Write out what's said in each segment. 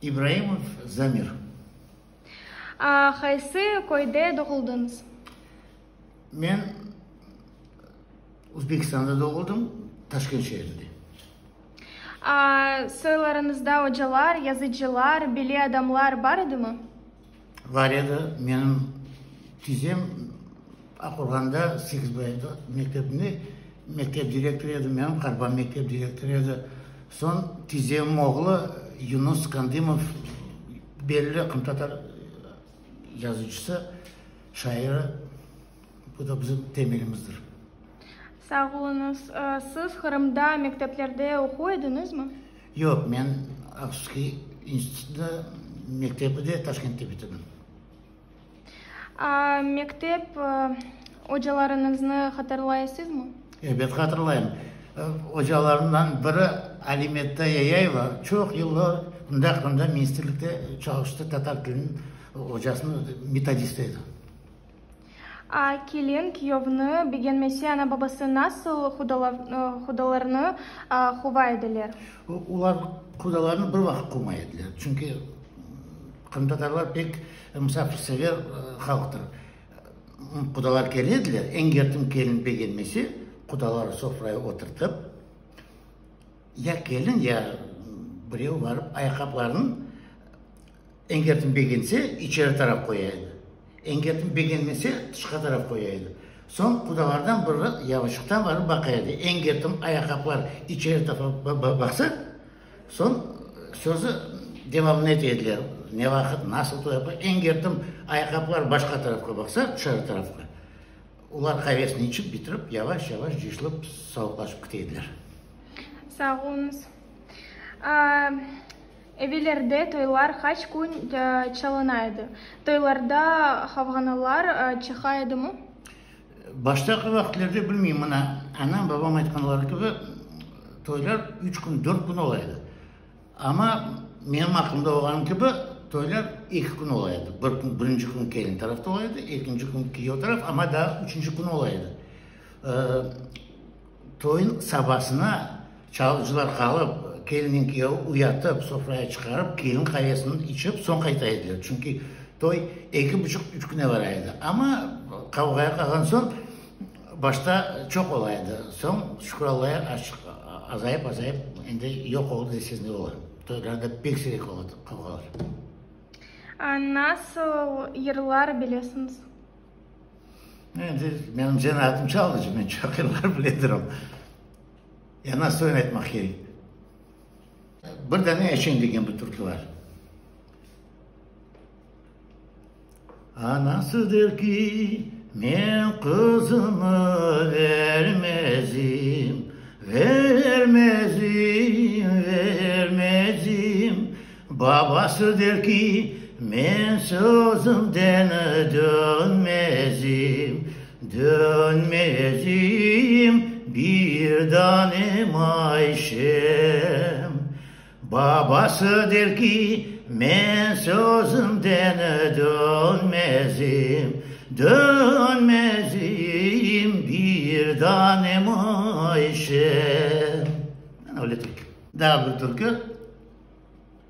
İbraimov Zamir. Qaysı köyde doğuldıñız? Men Uzbekistanda doğuldım, Taşkent şeerinde. Soylarıñızda ocalar, yazıcılar, belli adamlar bar edimi? Bar edi. Menim tizem Aqorğanda Segizbayda mektebinde mektep direktorı edi, menim qarbam mektep direktorı edi. Soñ tizemniñ oğlu Yunus Kandimov belli qırımtatar yazıcısı, şairi, bu da bizim temelimizdir. Sağ oluñız. Siz Qırımda mekteplerde oquy ediñizmi? Yoq, men Aqsuskiy institutında, mektebi de Taşkentte bitirdim. Mektep ocalarıñıznı hatırlaysızmı? Ebet, hatırlayım. Ocalarımdan biri Alimetta Yayayeva çoq yıllar mında Qırımda ministrlikte çalıştı, tatar tiliniñ ocasını, metodisti edi. Kelin kiyevni begenmese, ana-babası nasıl qudalarnı quva ediler? Olar qudalarnı bir vaqıt quvmay ediler, çünki qırımtatarlar pek musafirsever halqtır. Qudalar kele ediler, eñ kelin begenmese, qudaları sofraya oturtıp, ya kelin, ya birev barıp ayaqqaplarını Engertim begense, içeri taraf qoya edi. Engertim begenmese, tışqa taraf qoya edi. Soñ qudalardan biri yavaşlıqtan barıp baqa edi. Engertim ayaqqaplar içeri tafa baqsa, soñ sözü devamını ete ediler, ne vaqıt, nasıl toy yapa. Engertim ayaqqaplar başqa tarafqa baqsa, tışarı tarafqa. Olar qavesini içip bitirip, yavaş-yavaş cıyışılıp, savuqlaşıp kite ediler. Sağ oluñız. Evellerde toylar qaç kün çalına edi? Toylarda qavğanalar çıqa edimi? Baştaki vaqıtlerde bilmeyim, mına, anam, babam aytqanları kibi, toylar üç kün, dört kün ola edi. Amma menim aqlımda olğanı kibi, toylar eki kün ola edi. Bir kün, birinci kün kelin tarafta ola edi, ekinci kün kiyev taraf, amma daa üçünci kün ola edi. Toyun sabasına çalğıcılar qalıp, kelinen kiyevi uyatıp, sofraya çıqarıp, kelin qavesini içip, soñ qayta ediler. Çünki toy eki buçuq, üç küne bara edi. Amma qavğaya qalğan soñ, başta çoq ola edi. Soñ, şükür Allaya, azçıq azayıp, azayıp, endi yoq oldı deseñ de ola. Toylarda pek siyrek ola qavğalar. Nasıl yırlar bilesiñiz? Endi menim zenaatım çalğıcı, men çoq yırlar biledirim. Ya nasıl oynatmaq kerek? Bir dane Eşen degen bir türkü bar. Anası der ki, men qızımı vermezim, vermezim, vermezim. Babası der ki, men sözümden dönmezim, dönmezim, bir danem Ayşem. Babası der ki, men sözümden dönmezim, dönmezim, bir danem Ayşem. Mana öyle türkü. Daa bir türkü.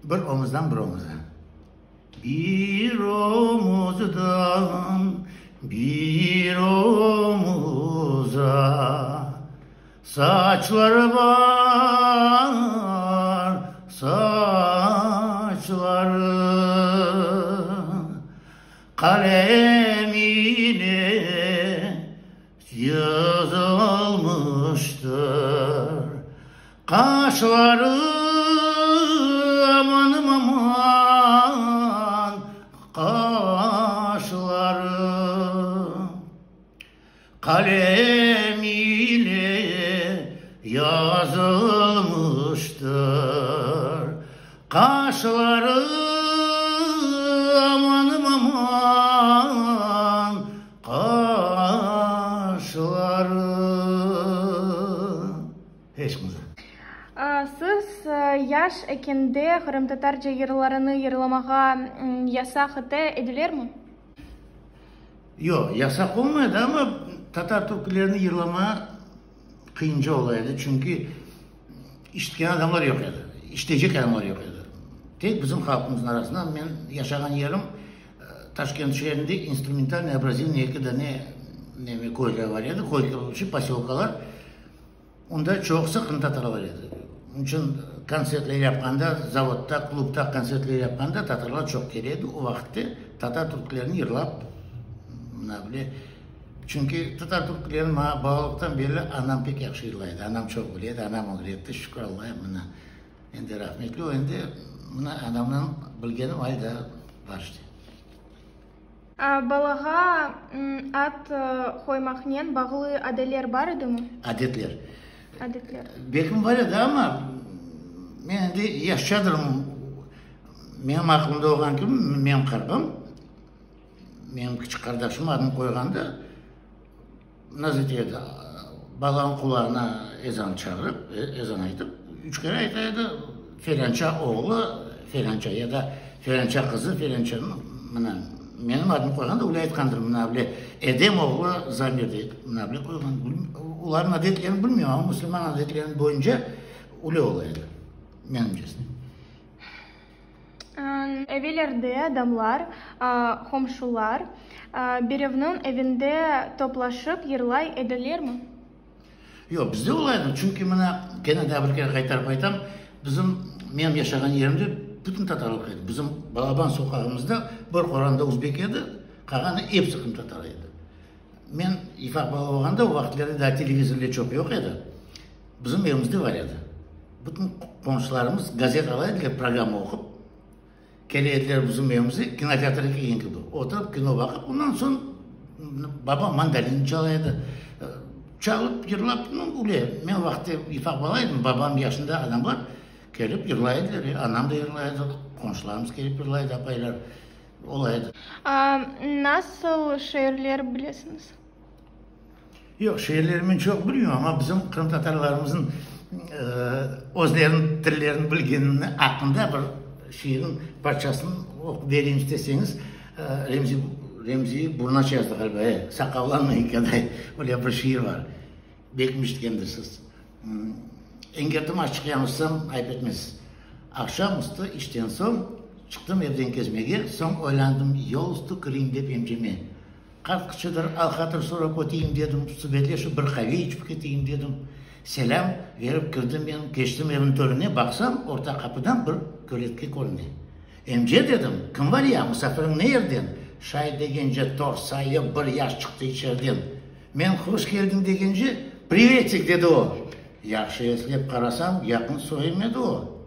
Bir omuzdan bir omuza. Bir omuzdan bir omuza Saçları bar, saçları Qalem ile yazılmıştır. Qaşları amanım aman, qaşları Qalem ile yazılmıştır. Qaşları amanım aman, Qaşları. Eşqımıza. Siz yaş ekende qırımtatarca yırlarını yırlamağa yasaq ete edilermi? Yoq, yasaq olmaydı, amma tatar türkülerini yırlamağa qıyınca ola edi, çünki işitken adamlar yoq edi, işitecek adamlar yoq edi. Tek bizim halqımıznıñ arasından men yaşağan yerim Taşkent şeerinde instrumentalnıy abrazivnıy eki dane neme köyler bar edi, köy kibi posölkalar. Onda çoqusı qırımtatarlar edi. Onıñ içün kontsertler yapqanda, zavodda, klubda kontsertler yapqanda tatarlar çoq kele edi. O vaqıtte tatar türkülerini yırlap, mına bile, çünki tatar türkülerini maña balalıqtan berli anam pek yahşı yırlay edi. Anam çoq bile edi, anam ögretti, şükür Allağa, mına. Endi rahmetli o, endi mına anamdan bilgenim ale daa bar işte. Balağa ad qoymaqnen bağlı adeler bar edimi? Adetler. Adetler. Belkim bar edi, amma men endi yaşçadırım. Menim aqlımda olğan kibi, menim qartbam, menim kiçik qardaşım adını qoyğanda, Naz ete edi, balanıñ qulağına ezan çağırıp, ezan aytıp, üç kere ayta edi, felânça oğlu, felânça ya da felânça qızı, felânça, mına, menim adımnı qoyğanda öyle aytqandır, mına bile, Edem oğlu Zamir deyip, mına bile qoyğan. Olarnıñ adetlerini bilmeyim, amma musulman adetleri boyunca öyle ola edi, menimcesine. Evelerde adamlar, qomşular birevniñ evinde toplaşıp yırlay edilermi? Yoq, bizde olay edi, çünki mına, kene daa bir kere qaytarıp aytam, bizim, menim yaşağan yerimde bütün tatarlıq edi. Bizim balaban soqağımızda bir qoranda özbek edi, qalğanı episi qırımtatar edi. Men ufaq bala olğanda, o vaqıtlarda daa televizorlar çoq yoq edi, bizim evimizde bar edi. Bütün qomşularımız gazet ala ediler, programma oqup, kele ediler bizim evimizge, kinoteatrge kelgen kibi, oturıp kino baqıp, ondan soñ babam mandolin çala edi, çalıp, yırlap, nu, öyle. Men o vaqıtte ufaq bala edim, babam yaşında adamlar kelip yırlay ediler, anam da yırlay edi, qomşularımız kelip yırlay edi, apaylar, olay edi. Nasıl şiirler bilesiñiz? Yoq, şiirleri men çoq bilmeyim, amma bizim qırımtatarlarımıznıñ özleriniñ tillerini bilgenini aqqında bir şiirniñ parçasını oqup bereyim isteseñiz. Remzi, Remzi Burnaç yazdı ğaliba, e, Saqavlanmay keday, öyle bir şiir bar. Belki işitkendirsiz. Engerdim açıq yañlışsam, ayıp etmezsiz. Aqşam üstü işten soñ çıqtım evden kezmege, soñ oylandım, yol üstü kireyim dep emceme. Qart qıçıdır, al-hatır sorap öteyim dedim, subetleşip bir qave içip keteyim dedim. Selâm verip kirdim men, keçtim evniñ törüne, baqsam, orta qapıdan bir köletke körüne. Emce, dedim, kim var ya, musafiriñ ne yerden? Şay degence, torsayıp bir yaş çıqtı içeriden. Men hoş keldiñ degence, Privetik, dedi o. Yahşı eslep qarasam, yaqın soyum edi o.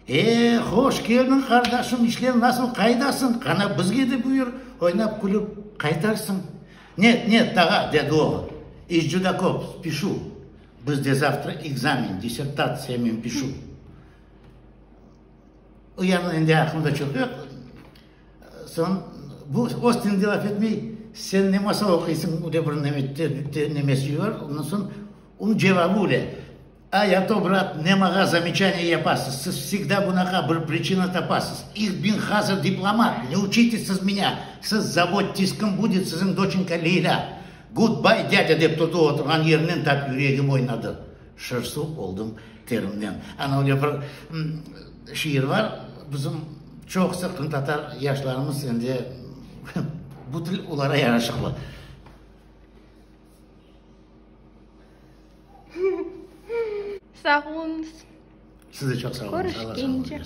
E, hoş keldiñ, qardaşım, işler nasıl, qaydasıñ, qana bizge de buyur, oynap-külip qaytarsıñ. Net, net, tağa, dedi o, iş juda köp, spişu, bizde zavtra ekzamen, dissertatsiya men pişu. O yanı endi aqlımda çoq yoq. Soñ bu öz tilinde laf etmey, sen ne masal oquysıñ, öyle bir nemesi bar, ondan soñ onıñ cevabı öyle. Ay, a to, brat, ne mağa zameçaniye yapasız, siz vsegda bunaqa bir pričina tapasız. İh, bin hazır diplomat, ne učite siz menya, siz zabottis, kim budet siziñ doçenka Leylâ. Gud bay, dâdâ, dep turdı oturğan yerinden, tap yüregim oynadı. Şır-suv oldım terimden. Ana öyle bir şiir bar, bizim çoqusı qırımtatar yaşlarımız endi bu til olara yaraşıqlı. Sağ oluñız. Siz de çoq sağ oluñız. Körüşkence.